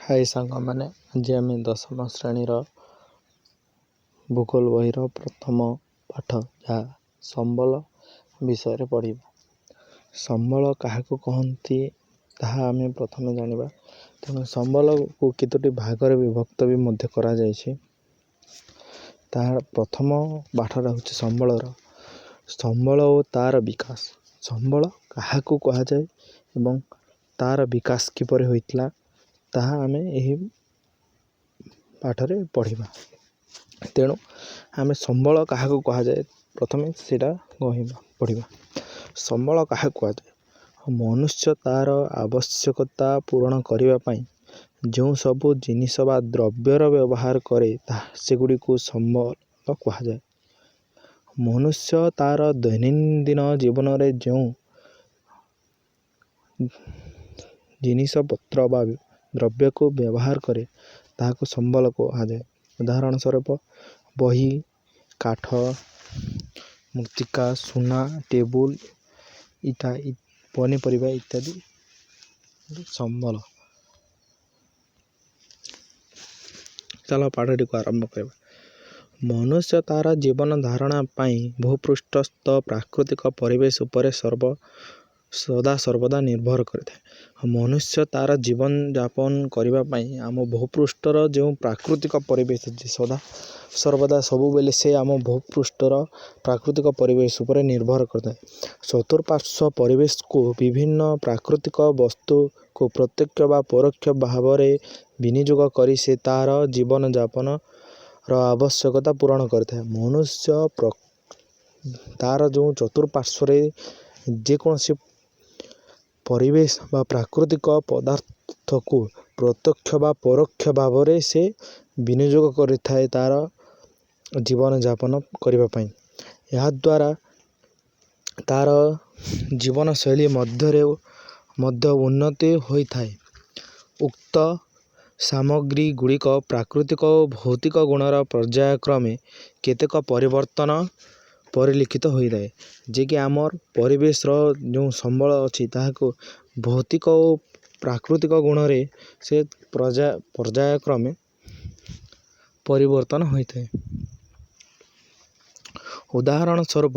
High ସାଙ୍ଗମାନେ, ଆଜି ଆମେ ଦଶମ ଶ୍ରେଣୀର ଭୂଗୋଳ ବହିର ପ୍ରଥମ ପାଠ ଯାହା ସମ୍ବଳ ବିଷୟରେ ପଢ଼ିବା। ସମ୍ବଳ କାହାକୁ କହନ୍ତି, ତାହା ଆମେ ପ୍ରଥମେ ଜାଣିବା। ତେଣୁ ସମ୍ବଳକୁ କେତୋଟି ଭାଗରେ ବିଭକ୍ତ ବି ମଧ୍ୟ କରାଯାଇଛି। ତାହାର ପ୍ରଥମ ପାଠଟା ହେଉଛି ସମ୍ବଳର ସମ୍ବଳ ଓ ତା'ର ବିକାଶ। ସମ୍ବଳ କାହାକୁ କୁହାଯାଏ ଏବଂ ତା'ର ବିକାଶ କିପରି ହୋଇଥିଲା, ତାହା ଆମେ ଏହି ପାଠରେ ପଢ଼ିବା। ତେଣୁ ଆମେ ସମ୍ବଳ କାହାକୁ କୁହାଯାଏ, ପ୍ରଥମେ ସେଇଟା କହିବା, ପଢ଼ିବା। ସମ୍ବଳ କାହାକୁ କୁହାଯାଏ? ମନୁଷ୍ୟ ତା'ର ଆବଶ୍ୟକତା ପୂରଣ କରିବା ପାଇଁ ଯେଉଁ ସବୁ ଜିନିଷ ବା ଦ୍ରବ୍ୟର ବ୍ୟବହାର କରେ, ତାହା ସେଗୁଡ଼ିକୁ ସମ୍ବଳ କୁହାଯାଏ। ମନୁଷ୍ୟ ତା'ର ଦୈନନ୍ଦିନ ଜୀବନରେ ଯେଉଁ ଜିନିଷପତ୍ର ବା ଦ୍ରବ୍ୟକୁ ବ୍ୟବହାର କରେ, ତାହାକୁ ସମ୍ବଳ କୁହାଯାଏ। ଉଦାହରଣ ସ୍ୱରୂପ ବହି, କାଠ, ମୃତ୍ତିକା, ସୁନା, ଟେବୁଲ, ଇଟା, ପନିପରିବା ଇତ୍ୟାଦି ସମ୍ବଳ। ଚାଲ ପାଠଟିକୁ ଆରମ୍ଭ କରିବା। ମନୁଷ୍ୟ ତା'ର ଜୀବନ ଧାରଣା ପାଇଁ ଭୂପୃଷ୍ଠସ୍ଥ ପ୍ରାକୃତିକ ପରିବେଶ ଉପରେ ସଦାସର୍ବଦା ନିର୍ଭର କରିଥାଏ। ମନୁଷ୍ୟ ତା'ର ଜୀବନଯାପନ କରିବା ପାଇଁ ଆମ ଭୂପୃଷ୍ଠର ଯେଉଁ ପ୍ରାକୃତିକ ପରିବେଶ ଅଛି, ସଦା ସର୍ବଦା ସବୁବେଳେ ସେ ଆମ ଭୂପୃଷ୍ଠର ପ୍ରାକୃତିକ ପରିବେଶ ଉପରେ ନିର୍ଭର କରିଥାଏ। ଚତୁଃପାର୍ଶ୍ୱ ପରିବେଶକୁ ବିଭିନ୍ନ ପ୍ରାକୃତିକ ବସ୍ତୁକୁ ପ୍ରତ୍ୟକ୍ଷ ବା ପରୋକ୍ଷ ଭାବରେ ବିନିଯୋଗ କରି ସେ ତା'ର ଜୀବନଯାପନର ଆବଶ୍ୟକତା ପୂରଣ କରିଥାଏ। ମନୁଷ୍ୟ ତା'ର ଯେଉଁ ଚତୁଃପାର୍ଶ୍ୱରେ ଯେକୌଣସି ପରିବେଶ ବା ପ୍ରାକୃତିକ ପଦାର୍ଥକୁ ପ୍ରତ୍ୟକ୍ଷ ବା ପରୋକ୍ଷ ଭାବରେ ସେ ବିନିଯୋଗ କରିଥାଏ ତା'ର ଜୀବନଯାପନ କରିବା ପାଇଁ। ଏହାଦ୍ୱାରା ତା'ର ଜୀବନଶୈଳୀ ମଧ୍ୟରେ ମଧ୍ୟ ଉନ୍ନତି ହୋଇଥାଏ। ଉକ୍ତ ସାମଗ୍ରୀ ଗୁଡ଼ିକ ପ୍ରାକୃତିକ ଓ ଭୌତିକ ଗୁଣର ପର୍ଯ୍ୟାୟକ୍ରମେ କେତେକ ପରିବର୍ତ୍ତନ ପରିଲିଖିତ ହୋଇଥାଏ। ଯିଏକି ଆମର ପରିବେଶର ଯେଉଁ ସମ୍ବଳ ଅଛି, ତାହାକୁ ଭୌତିକ ଓ ପ୍ରାକୃତିକ ଗୁଣରେ ସେ ପର୍ଯ୍ୟାୟକ୍ରମେ ପରିବର୍ତ୍ତନ ହୋଇଥାଏ। ଉଦାହରଣ ସ୍ୱରୂପ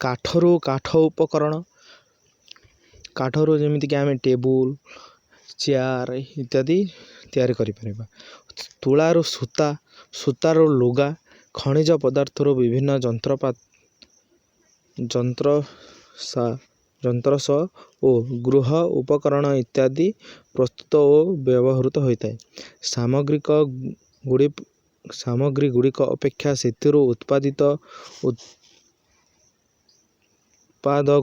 କାଠରୁ କାଠ ଉପକରଣ, କାଠରୁ ଯେମିତିକି ଆମେ ଟେବୁଲ, ଚେୟାର ଇତ୍ୟାଦି ତିଆରି କରିପାରିବା। ତୁଳାରୁ ସୂତା, ସୂତାରୁ ଲୁଗା, ଖଣିଜ ପଦାର୍ଥରୁ ବିଭିନ୍ନ ଯନ୍ତ୍ର ଓ ଗୃହ ଉପକରଣ ଇତ୍ୟାଦି ପ୍ରସ୍ତୁତ ଓ ବ୍ୟବହୃତ ହୋଇଥାଏ। ସାମଗ୍ରୀ ଗୁଡ଼ିକ ଅପେକ୍ଷା ସେଥିରୁ ଉତ୍ପାଦିତ ଉତ୍ପାଦ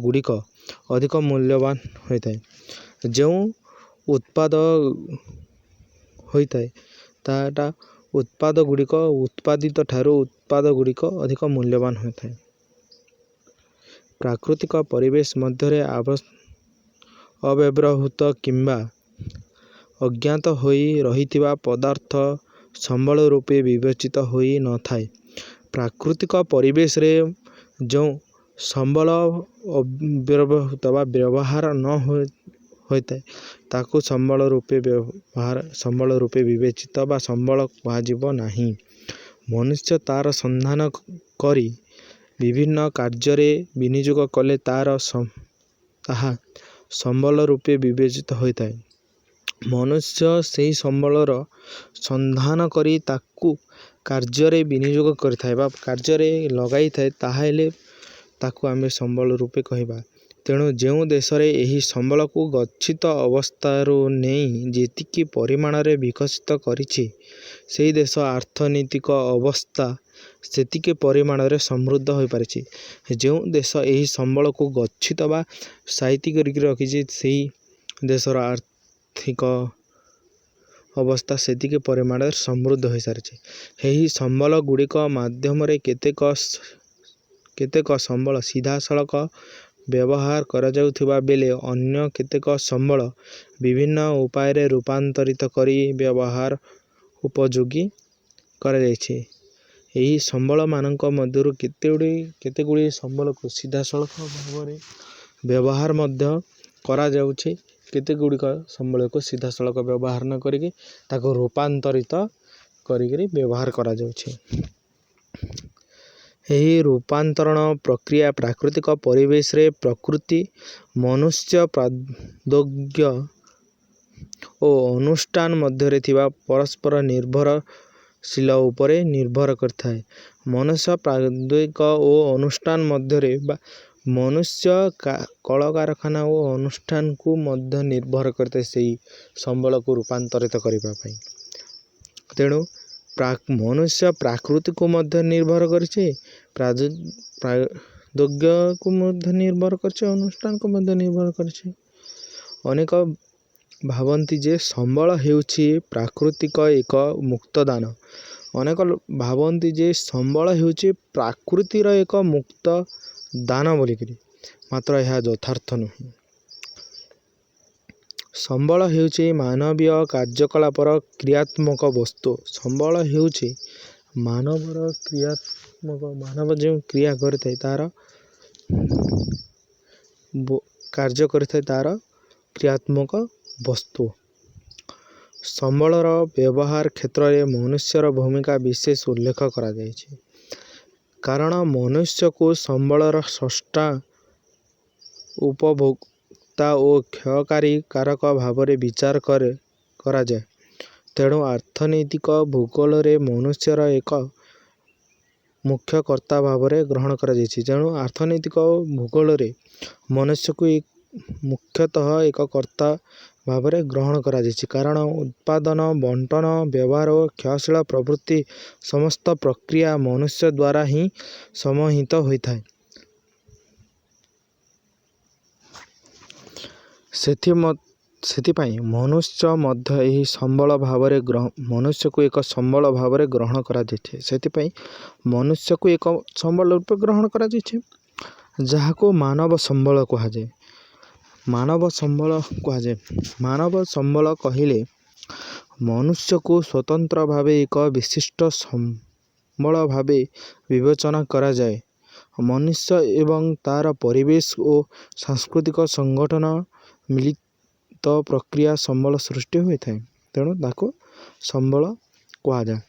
ଗୁଡ଼ିକ ଅଧିକ ମୂଲ୍ୟବାନ ହୋଇଥାଏ। ଯେଉଁ ଉତ୍ପାଦ ହୋଇଥାଏ, ତାଟା ଉତ୍ପାଦ ଗୁଡ଼ିକ ଉତ୍ପାଦିତ ଠାରୁ ଉତ୍ପାଦ ଗୁଡ଼ିକ ଅଧିକ ମୂଲ୍ୟବାନ ହୋଇଥାଏ। ପ୍ରାକୃତିକ ପରିବେଶ ମଧ୍ୟରେ ଅବ୍ୟବହୃତ କିମ୍ବା ଅଜ୍ଞାତ ହୋଇ ରହିଥିବା ପଦାର୍ଥ ସମ୍ବଳ ରୂପେ ବିବେଚିତ ହୋଇନଥାଏ। ପ୍ରାକୃତିକ ପରିବେଶରେ ଯେଉଁ ସମ୍ବଳ ଅବ୍ୟବହୃତ ବା ବ୍ୟବହାର ନ ହୋଇଥାଏ, ତାକୁ ସମ୍ବଳ ରୂପେ ବ୍ୟବହାର ସମ୍ବଳ ରୂପେ ବିବେଚିତ ବା ସମ୍ବଳ କୁହାଯିବ ନାହିଁ। ମନୁଷ୍ୟ ତା'ର ସନ୍ଧାନ କରି ବିଭିନ୍ନ କାର୍ଯ୍ୟରେ ବିନିଯୋଗ କଲେ ତାହା ସମ୍ବଳ ରୂପେ ବିବେଚିତ ହୋଇଥାଏ। ମନୁଷ୍ୟ ସେହି ସମ୍ବଳର ସନ୍ଧାନ କରି ତାକୁ କାର୍ଯ୍ୟରେ ବିନିଯୋଗ କରିଥାଏ ବା କାର୍ଯ୍ୟରେ ଲଗାଇଥାଏ, ତାହେଲେ ତାକୁ ଆମେ ସମ୍ବଳ ରୂପେ କହିବା। ତେଣୁ ଯେଉଁ ଦେଶରେ ଏହି ସମ୍ବଳକୁ ଗଚ୍ଛିତ ଅବସ୍ଥାରୁ ନେଇ ଯେତିକି ପରିମାଣରେ ବିକଶିତ କରିଛି, ସେହି ଦେଶ ଆର୍ଥନୀତିକ ଅବସ୍ଥା ସେତିକି ପରିମାଣରେ ସମୃଦ୍ଧ ହୋଇପାରିଛି। ଯେଉଁ ଦେଶ ଏହି ସମ୍ବଳକୁ ଗଚ୍ଛିତ ବା ସାଇତି କରିକି ରଖିଛି, ସେହି ଦେଶର ଆର୍ଥିକ ଅବସ୍ଥା ସେତିକି ପରିମାଣରେ ସମୃଦ୍ଧ ହୋଇସାରିଛି। ଏହି ସମ୍ବଳ ଗୁଡ଼ିକ ମାଧ୍ୟମରେ କେତେକ ସମ୍ବଳ ସିଧାସଳଖ ବ୍ୟବହାର କରାଯାଉଥିବା ବେଳେ ଅନ୍ୟ କେତେକ ସମ୍ବଳ ବିଭିନ୍ନ ଉପାୟରେ ରୂପାନ୍ତରିତ କରି ବ୍ୟବହାର ଉପଯୋଗୀ କରାଯାଇଛି। ଏହି ସମ୍ବଳମାନଙ୍କ ମଧ୍ୟରୁ କେତେ ଗୁଡ଼ିଏ ସମ୍ବଳକୁ ସିଧାସଳଖ ଭାବରେ ବ୍ୟବହାର ମଧ୍ୟ କରାଯାଉଛି। କେତେ ଗୁଡ଼ିକ ସମ୍ବଳକୁ ସିଧାସଳଖ ବ୍ୟବହାର ନ କରିକି ତାକୁ ରୂପାନ୍ତରିତ କରିକିରି ବ୍ୟବହାର କରାଯାଉଛି। ଏହି ରୂପାନ୍ତରଣ ପ୍ରକ୍ରିୟା ପ୍ରାକୃତିକ ପରିବେଶରେ ପ୍ରକୃତି, ମନୁଷ୍ୟ, ପ୍ରାଦୋଗ୍ୟ ଓ ଅନୁଷ୍ଠାନ ମଧ୍ୟରେ ଥିବା ପରସ୍ପର ନିର୍ଭରଶୀଳ ଉପରେ ନିର୍ଭର କରିଥାଏ। ମନୁଷ୍ୟ, ପ୍ରାଦ୍ୟୋଗିକ ଓ ଅନୁଷ୍ଠାନ ମଧ୍ୟରେ ବା ମନୁଷ୍ୟ, କଳକାରଖାନା ଓ ଅନୁଷ୍ଠାନକୁ ମଧ୍ୟ ନିର୍ଭର କରିଥାଏ ସେଇ ସମ୍ବଳକୁ ରୂପାନ୍ତରିତ କରିବା ପାଇଁ। ତେଣୁ ମନୁଷ୍ୟ ପ୍ରାକୃତିକୁ ମଧ୍ୟ ନିର୍ଭର କରିଛି, ପ୍ରାଦୋଗ୍ୟକୁ ମଧ୍ୟ ନିର୍ଭର କରିଛି, ଅନୁଷ୍ଠାନକୁ ମଧ୍ୟ ନିର୍ଭର କରିଛି। ଅନେକ ଭାବନ୍ତି ଯେ ସମ୍ବଳ ହେଉଛି ପ୍ରାକୃତିକ ଏକ ମୁକ୍ତଦାନ। ଅନେକ ଭାବନ୍ତି ଯେ ସମ୍ବଳ ହେଉଛି ପ୍ରାକୃତିର ଏକ ମୁକ୍ତ ଦାନ ବୋଲିକିରି, ମାତ୍ର ଏହା ଯଥାର୍ଥ ନୁହେଁ। ସମ୍ବଳ ହେଉଛି ମାନବୀୟ କାର୍ଯ୍ୟକଳାପର କ୍ରିୟାତ୍ମକ ବସ୍ତୁ। ସମ୍ବଳ ହେଉଛି ମାନବର କ୍ରିୟାତ୍ମକ, ମାନବ ଯେଉଁ କ୍ରିୟା କରିଥାଏ ତା'ର କାର୍ଯ୍ୟ କରିଥାଏ ତା'ର କ୍ରିୟାତ୍ମକ ବସ୍ତୁ। ସମ୍ବଳର ବ୍ୟବହାର କ୍ଷେତ୍ରରେ ମନୁଷ୍ୟର ଭୂମିକା ବିଶେଷ ଉଲ୍ଲେଖ କରାଯାଇଛି, କାରଣ ମନୁଷ୍ୟକୁ ସମ୍ବଳର ସ୍ରଷ୍ଟା, ଉପଭୋକ୍ତା ଓ କ୍ଷୟକାରୀ କାରକ ଭାବରେ ବିଚାର କରାଯାଏ। ତେଣୁ ଅର୍ଥନୈତିକ ଭୂଗୋଳରେ ମନୁଷ୍ୟର ଏକ ମୁଖ୍ୟ କର୍ତ୍ତା ଭାବରେ ଗ୍ରହଣ କରାଯାଇଛି। ତେଣୁ ଅର୍ଥନୈତିକ ଭୂଗୋଳରେ ମନୁଷ୍ୟକୁ ମୁଖ୍ୟତଃ ଏକ କର୍ତ୍ତା ଭାବରେ ଗ୍ରହଣ କରାଯାଇଛି, କାରଣ ଉତ୍ପାଦନ, ବଣ୍ଟନ, ବ୍ୟବହାର ଓ କ୍ଷୟଶୀଳ ପ୍ରଭୃତି ସମସ୍ତ ପ୍ରକ୍ରିୟା ମନୁଷ୍ୟ ଦ୍ୱାରା ହିଁ ସମହିତ ହୋଇଥାଏ। ସେଥିପାଇଁ ମନୁଷ୍ୟ ମଧ୍ୟ ଏହି ସମ୍ବଳ ଭାବରେ, ମନୁଷ୍ୟକୁ ଏକ ସମ୍ବଳ ଭାବରେ ଗ୍ରହଣ କରାଯାଇଥାଏ। ସେଥିପାଇଁ ମନୁଷ୍ୟକୁ ଏକ ସମ୍ବଳ ରୂପେ ଗ୍ରହଣ କରାଯାଇଛି, ଯାହାକୁ ମାନବ ସମ୍ବଳ କୁହାଯାଏ। ମାନବ ସମ୍ବଳ କୁହାଯାଏ। ମାନବ ସମ୍ବଳ କହିଲେ ମନୁଷ୍ୟକୁ ସ୍ୱତନ୍ତ୍ର ଭାବେ ଏକ ବିଶିଷ୍ଟ ସମ୍ବଳ ଭାବେ ବିବେଚନା କରାଯାଏ। ମନୁଷ୍ୟ ଏବଂ ତା'ର ପରିବେଶ ଓ ସାଂସ୍କୃତିକ ସଂଗଠନ ମିଳିତ ପ୍ରକ୍ରିୟା ସମ୍ବଳ ସୃଷ୍ଟି ହୋଇଥାଏ। ତେଣୁ ତାକୁ ସମ୍ବଳ କୁହାଯାଏ।